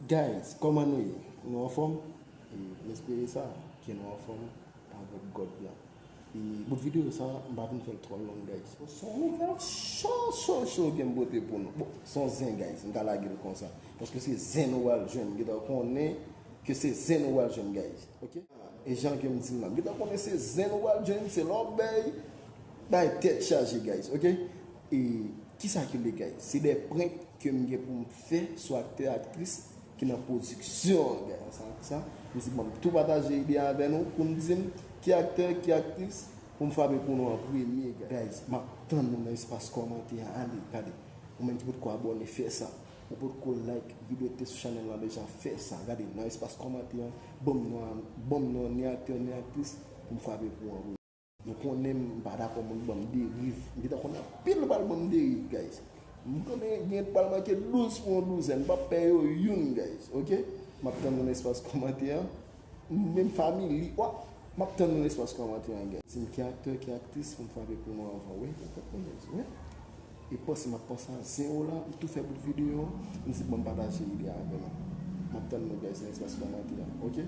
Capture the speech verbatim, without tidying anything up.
Guys, kòman nou ye? Nou anfòm? E m espere sa, ke nou anfòm avèk God la. E bout videyo sa, m pa vin fè l twò long, guys. Se yon nouvèl cho, cho, cho ke m pote pou nou. Bon, se yon zen, guys. M ka lage l konsa. Paske se zen nou pral jwenn. M gentan konnen ke se zen nou pral jwenn, guys. Ok? E jan ke m di l la, m gentan konnen se zen nou pral jwenn, se lòbèy, bay tèt chaje, guys, ok? E kisa ki le, guys? Se de prank ke m gen pou m fè sou aktè, aktris ki nan pwodiksyon an, guys. Sa, sa, m di, bon, m tou pataje ide avè nou pou m di m ki aktè, ki aktris pou m frape pou nou an premye, guys. Guys, m ap tann nou nan espas kòmantè an. Ale, gade. Ou menm ki potko abòne, fè sa. Ou potko like videyo te sou chanèl lan deja, fè sa. Gade, nan espas kòmantè an, ban m non, ban m non ni aktè, ni aktris pou m frape pou an. Nou konnen m pa dakò moun ban m deriv. M gentan konnen anpil pral ban m deriv, guys. M konnen gen pral manke douz pou yon douzèn. M p ap pè yo youn, guys. Ok? M ap tann nou nan espas kòmantè an. Menm family. Wa! M ap tann nou nan espas kòmantè an, guys. Di m ki aktè, ki aktris pou m frape pou nou anvan. Wi, wi, wi. E panse m ap panse a zen yo la, m tou fè bout videyo an, m di bon m pataje ide avè nou. M ap tann nou, guys, nan espas kòmantè a, ok?